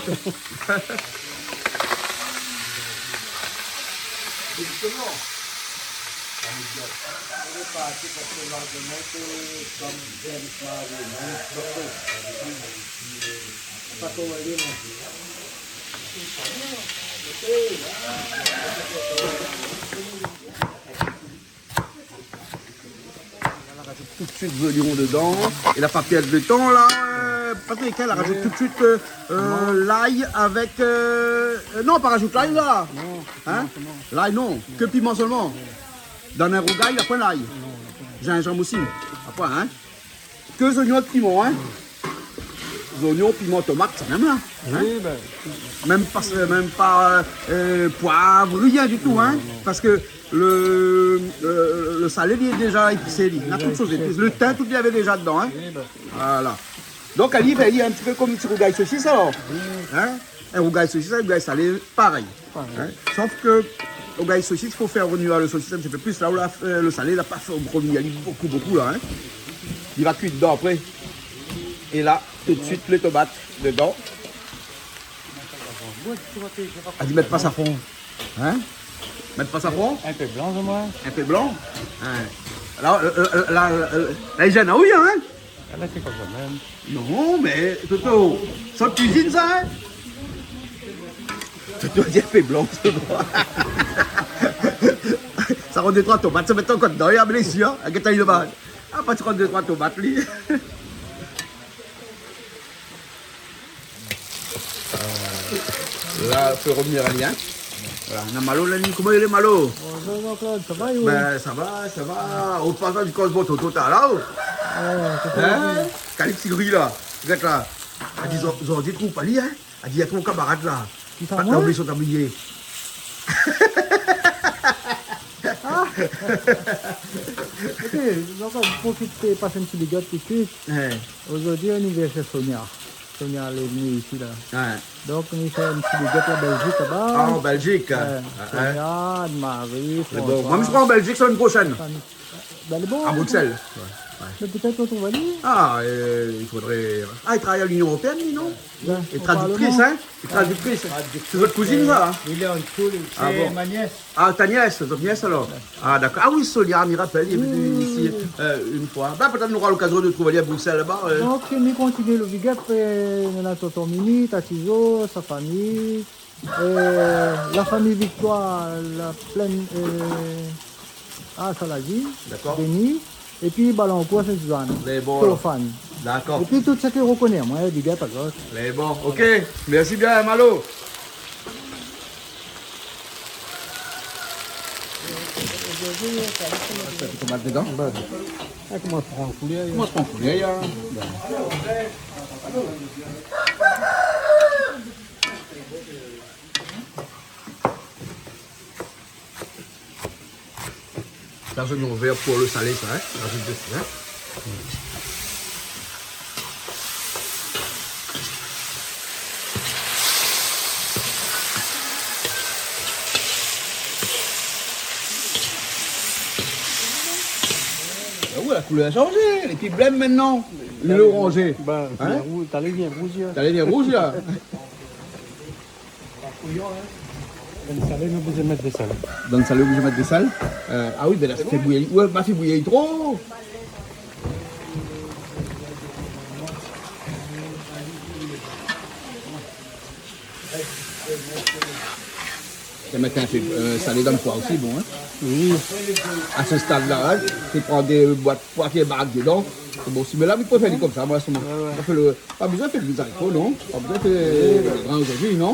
Justement. La rajout tout de suit zoignon dedan. É la pa pèrd de tan, la. Euh, Patrick, hein, la rajout tout de suit, euh, euh, lay avèk, euh, euh, non, pa rajout lay, la. Non, non. Lay, non. Ke piman solman. Dan in rougay, la poin lay. Non, la poin lay. Zinzanm osi. La poin, hein. Ke zoignon èk piman, hein. Zoignon, piman, tomat, sa mèm la, hein. Oui, bin. Mèm pa, mèm pa, euh, poiv, rien du tout, hein. Non, non. Parske le, le, le salé, li lé déza épisé, li. Na tout shoz épisé. Le tin, tout, li lavé déza dedan, hein. Oui, bin. Voilà. Donk, ali, bin, li lé in ti pé konm in ti rougay sosis, alor. Oui. Hein ? In rougay sosis, in rougay salé, parèy. Parèy. Hein ? Sof ke rougay sosis, fo fé revenir le sosis in ti pé plis. La, ou la, euh, le salé, la pa fé revenir ali bokou, bokou, la, hein. Li va kui dedan apré. É la, tout de suit, lé tomat dedan. Ah, ou mèt pa safran. Hein ? Mèt pa safran ? In pé blan, omoin. In pé blan ? Hein. La, euh, euh, la, euh, la, i zèn, ah oui, hein ? Ah, la, sé konmsa mèm. Non, mé, Toto, sa kuizine, sa, hein ? Toto, i di in pé blan, sé bon. Sa rant dé troi tomat, sa mèt ankor dedan, é apré isi, hein ? Gèt ali laba. Ah, pa ti rant dé troi tomat, li. Euh, la, fé revenir ali, hein. Voilà, na Malo la, koman i lé, Malo ? Bonjour Jean-Claude, sa va, ou ? Bin, sa va, sa va. O pasaz, di koz, bon, Toto, ta la, oh. Ouais, Toto. Hein ? Kalix i gri la. Gèt la. A di, zor-, zordi, trouv pa li, hein ? A di, na tro kamarad la. Kisa, moin ? La oubli son tablié. Ah. Ok, donk, mi profit pou pas in ti big up tout de suit. Ouais. Zordi, anivèrsèr Sonia. Sonia lé vni isi la. Ouais. Donk, nou fé in ti big up la Bèlzik laba. Ah, an Bèlzik. Ouais, ouais. Sonia, Anne-Marie, François. Mé bon, moin, mi sra an Bèlzik semèn proshèn. Bin, lé bon, a Bruxelles. Ouais, ouais. Mé pétèt ou trouv ali. Ah, euh, i fodré. Ah, li travay a Linion Éropéèn, li, non ? Ouais, li lé tradiktris, hein ? Li lé tradiktris. Ouais. Tradiktris, sé zot kouzine, sa, hein ? Euh, li lé an dsoul, sé ma nièce. Ah bon ? Ah, ta nièce, zot nièce, alor ? Ouais. Ah, dakor. Ah oui, Sonia, mi rapèl, li lé vni isi, euh, in foi. Bin, pétèt nou nora lokazion de trouv ali a Bruxelles, laba, euh. Donk, nou kontinié le big up, euh, nou na tonton Mimi, Tati Zo, sa fami, Euh, la fami Victoire, la plèn, euh, ah, sa la di, dakor, Denis, épi Balancourt, Sint-Suzanne, lé bon, alor. Théophane. Dakor. Épi tout sak i rokoné amoin, big up azot. Lé bon, ok. Mèrsi bien, Malo. Sa i mèt dedan. Bin, ah, koman pran koulèr, koman pran koulèr, hein. Sa, sé in vèr pou lo salé, sa, hein. Rajout desi, hein. Ah ouais, la koulèr la shanjé, lé pi blèm mintnan. Lé oranzé. Bin, hein ? Bien rouz, talèr i vien rouz, la. Talèr i vien rouz, la. Dan salé, nou oblizé mèt de sèl. Dan salé, oblizé mèt de sèl. Euh, ah oui, bin la, sa fé bouyir. Ouais, ma fé bouyir tro. Sa mèt in pé, euh, salé dan poi osi, bon, hein. Oui. A se stad-la, hein, té pran dé boit poi ki débark dedan. Sé bon, si, mé la, mi préfèr li konmsa, moin, an se moman. Ouais, ouais. Sa fé lo Pa bezoin fé dé zariko, non ? Pa bezoin fé gran zordi, non ?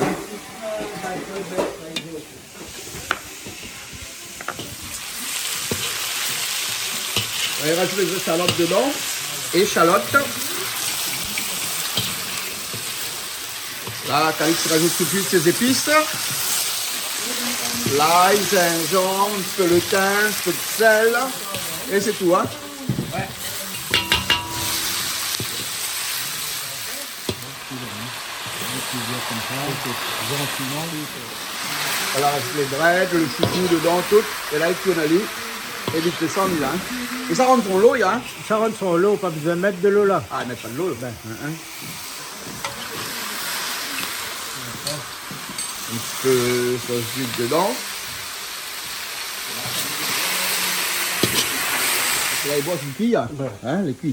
Hein ? Nou rajout lé zéshalot dedan. Éshalot. La, Calix i rajout tout de suite ses épices. L'ail, zinzanm, in ti pé lo tin, in ti pé de sèl. É sé tou, hein. Voilà, rajout lé brèd, lo shoukou dedan, tout. É la, i tourn ali. É vit fé sa, nou la, hein. É sa i rann son lo, ya, hein. Sa i rann son lo, pa bezoin mèt de lo la. Ah, mèt pa de lo, la. Bin. Hein, hein. In ti pé sos d'uil dedan. La, i boi, lé kui, ya. Ouais. Hein, lé kui.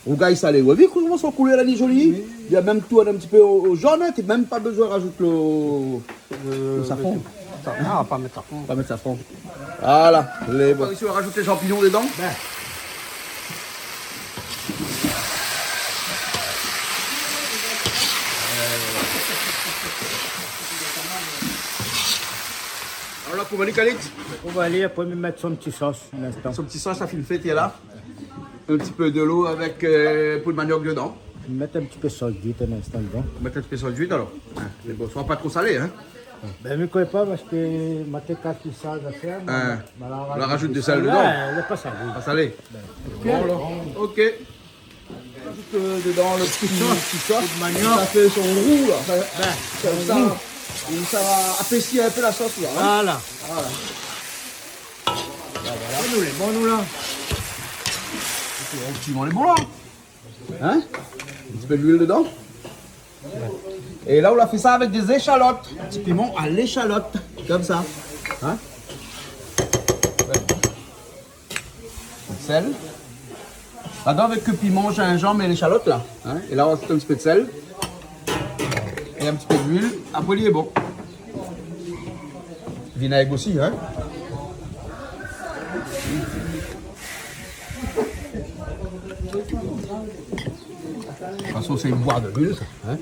Rougay salé, ou la vi koman son koulèr la lé zoli ? Oui. Li la mèm tourn in ti pé o, o zone, hein, té mèm pa bezoin rajout lo, lo safran. Ah, pa mèt safran. Pa mèt safran. Voilà, lé bon. Isi, nou rajout lé zanpignon dedan. Bin. Alor la, pou mèt Calix. Pou mèt, apré, mi mèt son ti sos, in instan. Son ti sos, sa fine fé, la. In ti pé de lo avèk, euh, pou lo maniok dedan. Mèt in ti pé sos d'uit in instan dedan. Mèt in ti pé sos d'uit, alor. Hein, sé bon, sra pa tro salé, hein. Bin, mi koné pa, parske ma té kas li sa, zafèr, mé, hein, ma la rajout de sèl dedan. Ouais, lé pa salé. Pa salé. Bin. Bon, alor. Ok. Rajout, euh, dedan lo ti, ti sos, ti sos, pou lo maniok. Sa fé son rou, la. Sa, bin, sa, son rou. Sa va épaisir in pé la sos, la, hein. Voilà. Voilà. Voilà, voilà. Nou lé bon, nou, la. Lé bon, la. Hein ? In ti pé d'luil dedan. É la, nou la fé sa avèk dé zéshalot. Ti piman a léshalot. Konmsa. Hein ? Sèl. Ladan, avèk piman, zinzanm é léshalot, la. Hein ? É la, nou rajout in ti pé de sèl. É in ti pé d'luil. Apré, li lé bon. Vinèg osi, hein. De tout fason, sé in boir de luil, sa, hein.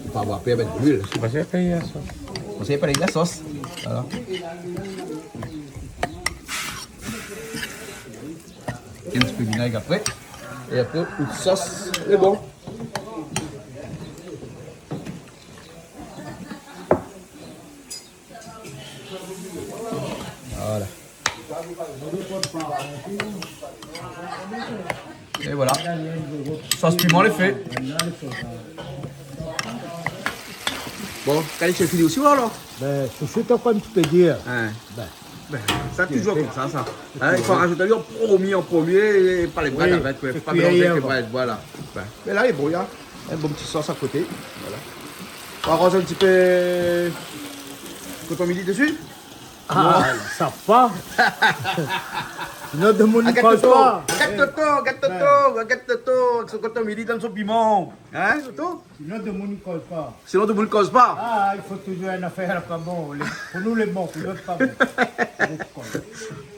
Fo pa avoir pèr avèk de luil. Sé pa sa, sa. Fo pa avoir pèr la sos. Voilà. In ti pé vinèg apré. É apré, out sos, lé bon. Voilà. É voilà. Sos piman lé fé. Bon, kan sé fini osi, alor ? Bin, tout suit, ankor in ti pé dir. Hein. Bin. Bin, sa toujour konmsa, sa. Hein, i fo rajout ali an promié, an promié, é pa lé brèd avèk, ouais. Fo pa mélanzé avèk lé brèd, voilà. Bin. Mé la, lé bon, néna in bon ti sos a koté. Voilà. Nou aroz in ti pé koton mili dési. Ah, sa pa. Sinon, demoun i koz pa. Gard Toto, gard Toto, gard Toto, gard Toto, èk son koton mili dan son piman. Hein, Toto ? Sinon, demoun i koz pa. Sinon, demoun i koz pa. Ah, i fo touzour in afèr la pa bon. Lé, pou nou lé bon, pou lot pa bon.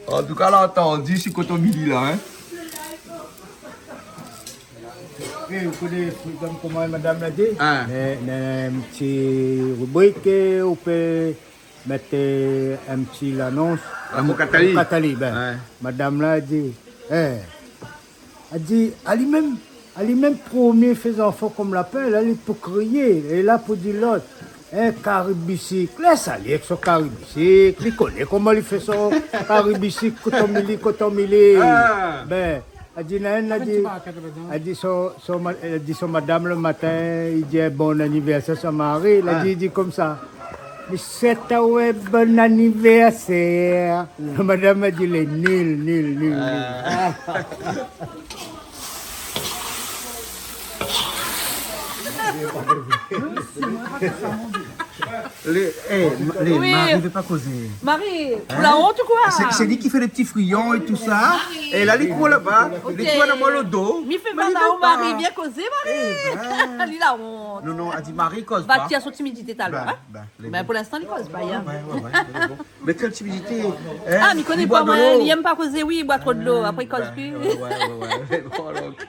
An tou ka, la, antann, si koton mili la, hein. É, ou koné, koman madam la di ? Hein. Néna, néna in ti ribrik, ou pé mèt, euh, in ti lanons. Lanons katali. Katali, bin. Ouais. Madam la di, eh, èl di, ali mèm, ali mèm promié fé zanfan konm lapin, la li pou kriyé, é la pou di lot, eh, kari bisik, lès ali èk son kari bisik, li koné koman li fé son kari bisik, koton mili, koton mili. Ah. Bin, èl di, néna, èl di, èl di son, son ma-, èl di son madam lo matin, li di, eh, bon anivèrsèr son mari, la di, li di konmsa, mi swèt aou in bon anivèrsèr. Madam la di, lé nil, nil, nil, nil. Ah. Lé, eh, ma-, lé, oui. Mari vé pa kozé. Mari, hein ? Ou la ont ou koi ? Sé, sé li ki fé lé ti friyan é tousa. Mari. É la, li kour laba. Ok. Li kour dan mon lo do. Mi fé mal aou, Mari. Vien kozé, Mari. Eh bin. Li la ont. Non, non, èl di Mari koz pa. Va tir son timidité talèr, hein. Bin, bin, pou linstan, li koz pa, hein. Ouais, ouais, ouais, lé bon. Mé kèl timidité, hein ? Ah, mi koné pa, li boi dolo. Li èm pa kozé, oui, li boi tro dolo. Apré, li koz pi. Ouais, ouais, ouais, ouais. Bon, alor, ok.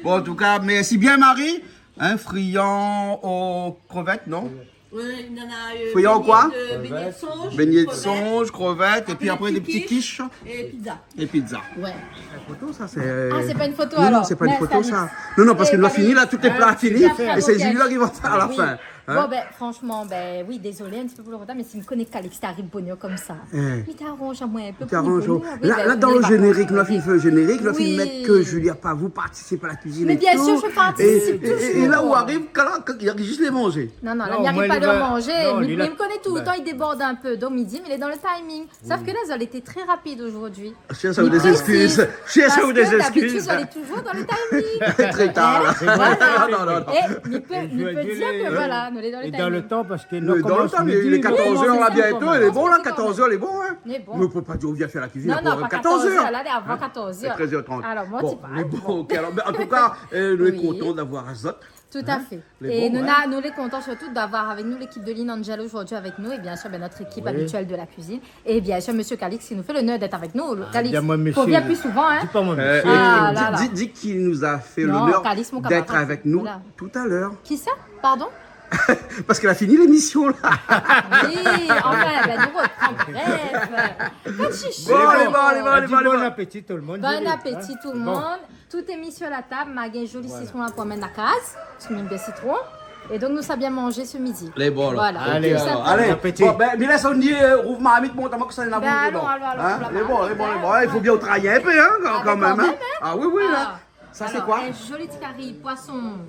Bon, an tou ka, mèrsi bien, Mari. Hein, friyan o krevèt, non ? Ouais, nana, euh, friyan koi ? Bégné de sonj, bégné de sonj, krevèt, épi apré dé ti kish. É pizza. É pizza. Ouais. In foto, sa, sé... Ah, sé pa in foto, non, alor. Non, sé pa in foto, sa. Mé Stanis. Non, non, parske nou la fini, la, tout lé pla fini. Ah, ok. É sé Julie la ki va fé a la fin. Hein ? Bon, bin, fransheman, bin, oui, dézolé in ti pé pou lo rotar, mé si mi koné Calix té ariv bonèr konmsa, mi té aranz amoin in pé pou bonèr. Li té aranz. Oui, la, bin, la, dan lo zénérik, nou la fini fé lo zénérik, nou la fini mèt ke Julie la pa voulu partisip a la kuizine é tout. Mé bien sir, mi partisip touzour. É, é, é la ou ariv, kan la, kan i ariv zis lé manzé. Non, non, la, mi ariv pa manzé, non, mi, mi koné toultan li débord in pé, donk mi di, mé lé dan lo timing. Sof ke la, zot lété tré rapid zordi. Cherche dé zéskiz. Cherche dé zéskiz. Parske dabitid, zot lé touzour dan lo timing. Tré tar, la. Hein ? Voilà. Non, non, non. É mi pé, mi pé dir ke, voilà, nou lé dan lo timing. É dan lo tan, parske nou komans midi, mé lé katorz èr, la, bientô, lé bon, la, katorz èr, lé bon, hein. Lé bon. Mé ou pé pa dir ou vien fé la kuizine apré katorz èr. Non, non, pa katorz èr, la, lé avan katorz èr. Sé trèz èr trant. Alor, moin, bon, mé bon, ok. Alor, bin, an tou ka, euh, nou lé kontan d'avoir azot. Tout à fait. Hein ? Lé bon, hein ? É nou na, nou lé kontan sirtou d'avoir avèk nou lékip de Lynn Angel zordi avèk nou, é bien sir, bin, nout ékip abitièl de la kuizine. É bien sir, mésyé Calix ki nou fé lonèr d'èt avèk nou. Ah, Calix, fo vien pli souvan, hein. Di pa amoin mésyé. Ah, la, la. Di, di ki nou la fé lonèr d'èt avèk nou talèr. Non, Calix, mon kamarad. Voilà. Kisa ? Pardon ? Parske la fini lémisyon, la. Oui, anfin, bin, nou ropran. Bref. Pa de chichi. Bon, alé, bon, alé, bon, alé, bon, alé, bon. Bon apéti tout le monde. Bon apéti tout le monde. Tout lé mi sir la tab, ma gingn zoli sitron la pou amenn la kaz, sitron. É donk nou sa bien manzé se midi. Lé bon, alor. Voilà. Ok, alor. Alé. Bon apéti. Bon, bin, mi lès Andy, euh, rouv marmit, mont amoin kosa néna dedan. Bin, alon, alon, alon. Hein ? Lé bon, lé bon, lé bon. Alé, fo bien ou travay in pé, hein, kan mèm, hein. Ah oui, oui, la. Alé, kan mèm, hein. Ah, sa, sé koi ? Alor, in zoli ti kari poison.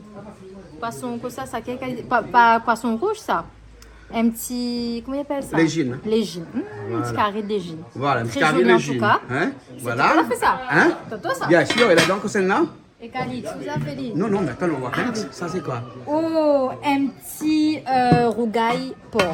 Poison, kosa sa, kèl kalité ? Pa, pa poison rouz, sa. In ti, koman i apèl sa ? Léjin. Léjin. Hmm, in ti kari léjin. Voilà, in ti kari léjin. Tré zoli, an tou ka. Hein ? Voilà. Sé toi la fé sa ? Hein ? Toto, sa ? Bien sir, é ladan, kosa néna ? É Calix, ou la fé li ? Non, non, mé atann, nou va oir Calix. Sa, sé koi ? Oh, in ti, euh, rougay por.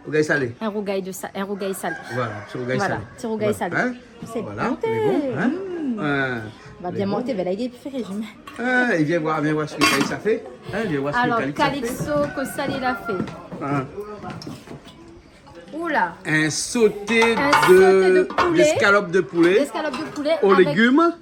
Rougay salé. In rougay de sa-, in rougay salé. Voilà, ti rougay salé. Voilà, ti rougay salé. Hein ? Voilà, lé bon, hein ? Hmm. Euh, va bien monté, bin la, li fé réjim. Ah, é vien oir, vien oir sak Calix la fé. Hein, vien oir sak Calix la fé. Alor, Calixto, kosa li la fé ? Hein. Oula. In soté de, d'éskalop de poulé. In soté de poulé. D'éskalop de poulé avèk lé krevèt. Au légume.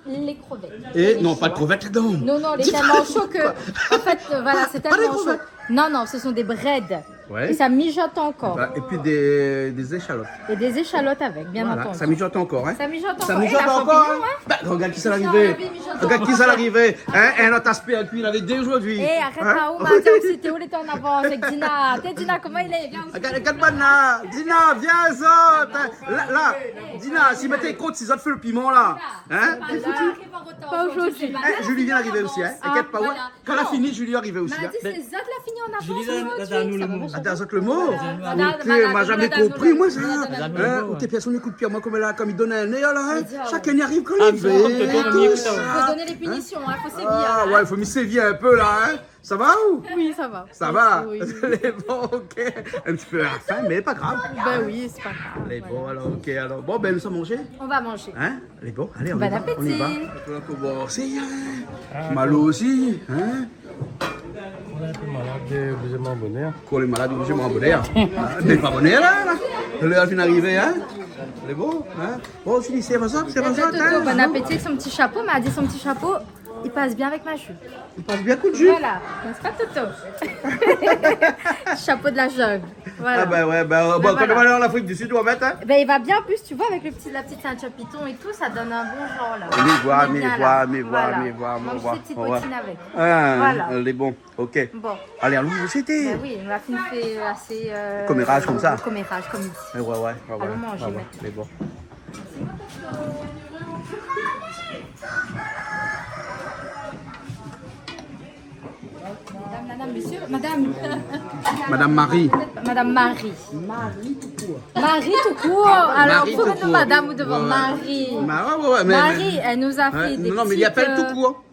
É non, pa de krevèt ladan. Non, non, lé tèlman sho ke, an fèt, euh, voilà, sé télman sho. Pa de krevèt. Non, non, ce sont des brèdes. Ouais. É sa mijot ankor. Voilà, épi dé, dé zéshalot. É dé zéshalot avèk, bien antandi. Voilà, sa mijot ankor, hein. Sa mijot ankor. Sa mijot ankor, hein. É la shanpignon, hein. Bin, rogard kisa la arivé. Rogard kisa la arivé. Hein, in lot aspé, épi navé dé zordi. É, arèt pa, ou ma di, sété ou lété an avans avèk Dina. Té, Dina, koman i lé ? Vien osi. Rogard, rogard banna. Dina, vien, zot. La, la, Dina, si mi té kont, si zot fé lo piman, la. Hein ? Pa zordi. Pa zordi. Eh, Julie vien arivé osi, hein. Ah, voilà. Inkièt pa, ouais. Kan la fini, Julie arivé osi, hein. Ma di, sé zot la fini an avans zordi. Julie, la, la, nou, sa va pa. Dé zot lo mo. Madam, madam, madam lo mo. Ou té pèrsone i ékout pi amoin konm la, konm i donn in èr la, hein. Shakinn i ariv kan li vé, tout sa. Fo donn lé pinision, hein, fo sévi, hein. Ah ouais, fo mi sévi in pé la, hein. Sa va ou ? Oui, sa va. Sa va ? Oui, oui. Lé bon, OK. In ti pé la fin, mé pa grav. Ben oui, sé pa grav, voilà. Lé bon, alor, OK, alor. Bon, ben, nou sa manzé ? Nou va manzé. Hein ? Lé bon, alé, nou i va, nou i va. Bon apéti. Bon, sé, hein, Malo osi, hein ? Kan lé malad, oblizé manz bonèr. Kan lé malad, oblizé manz bonèr. Ah, mé pa bonèr la, la. Lèr la fine arivé, hein ? Lé bon, hein ? Bon, fini, sé pa sa, sé pa sa, hein ? Toto, bon apéti avèk son ti shapo, mé li di son ti shapo i pas bien avèk ma jup. I pas bien kout jup. Voilà, n'est-ce pas, Toto ? Chapeau de la jungle. Voilà. Ah ben ouais, ben, ben bon, voilà. Kan nou va an Afrik di Sid, nou va mèt, hein. Ben, il va bien, en plus, tu vois, avec le petit, la petite ceinture python et tout, ça donne un bon genre, là. On est bien, là. On est bien, on est bien, on est bien. Voilà. Manz ti botine avèk. Ah, voilà. Lé bon, OK. Bon. Alé, alon, sété. Ben oui, nou la fine fé asé, euh, koméraz konmsa. Koméraz konm isi. Eh ouais, ouais, ouais, ouais. Alon manzé mintnan. Lé bon. Madam, madam, mésyé, madam. Madam Marie. Madam Marie. Marie tout kour. Marie tout kour. Alor, fo mèt madam dovan. Ouais, ouais. Marie. Ma-, ouais, ouais, ouais, mé, Marie, mé, elle nous a fait des petites, euh, non, non, mé li apèl tout kour.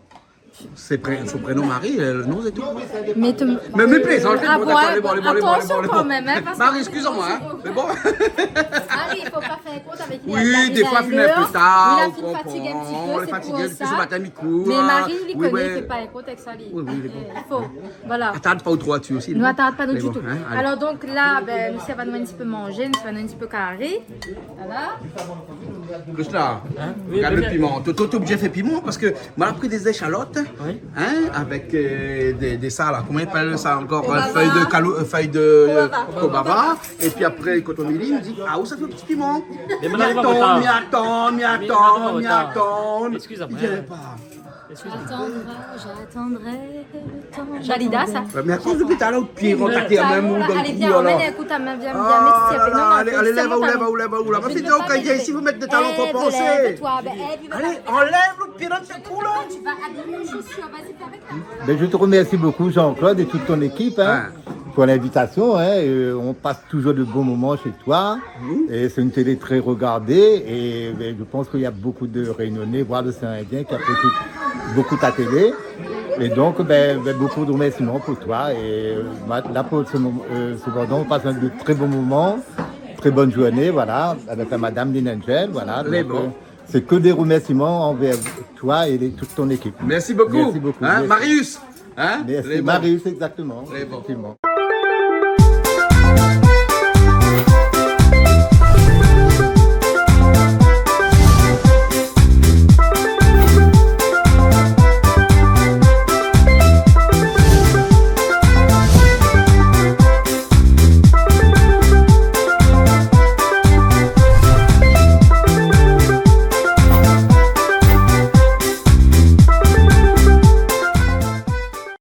Sé pré-, son prénon Marie, euh, lo non sé tout kour. Mé mi plézant, lé bon, dakor, lé bon, lé bon, lé bon. Attention quand même, hein, parce que Marie, excuse-moi, hein, mé bon. Marie, fo pa fé Oui, défoi, fine in pé tar, ou konpran, lé fatigé in ti pé, sé pou sa. Mé Marie, li koné, li fé pa in kont avèk sa, li. Oui, oui, lé bon. Euh, i fo, voilà. Atard pa ou tro dsi osi, non ? Nou atard pa nou ditou. Lé bon, hein, alé. Alor donk la, ben, nou sava nou in ti pé manzé, nou sava nou in ti pé kari. Voilà. Krishna, gard lo piman. Toto, ou lé oblizé fé piman parske moin la pri dé zéshalot. Oui. Hein, avèk, euh, dé, dé sa la, koman i apèl sa ankor ? Kobaba. Euh, fèy de kalou-, euh, fèy de, euh, kobaba. Kobaba. Épi apré, kotomili, li di, ah, ou sa fé in ti piman. Mé madam, mi atann, mi atann, mi atann, mi atann. Excuse-moi. Li vien pa. Excuse-moi. J'attendrai, j'attendrai le temps. Dalida, sa. Ouais, mé akoz dopi talèr ou pié, ou kontakté mèm ou donn kou, alor. Alé, vien, mèt, ékout, mèt, vien, vien, mèt, si, non, non, alé, alé, lèv aou, lèv aou, lèv aou la. Fé in kari isi, fo mèt dé talon konpansé. Lèv-toi, ben, lèv, va. Alé, anlèv lo pié dann kou la. Tu vas abîmer mes chaussures, vas-y. Ben, je te remercie beaucoup, Jean-Claude, et toute ton équipe, hein, pour l'invitation, hein. Euh, on passe toujours de bons moments chez toi. Mhm. Et c'est une télé très regardée. Et, ben, je pense qu'il y a beaucoup de Réunionnais, voire de Saint-Indien, qui apprécient beaucoup ta télé. Et donc, ben, ben, beaucoup de remerciements pour toi. Et, euh, ma-, là, pour ce moment, euh, cependant, on passe un de très bons moments, très bonne journée, voilà, avec la madame Lynn Angel, voilà. Donc, euh, C'est que des remerciements envers toi et les, toute ton équipe. Merci beaucoup. Merci beaucoup. Hein, merci. Marius, hein ? Merci, Marius, exactement. Lé bon. Effectivement.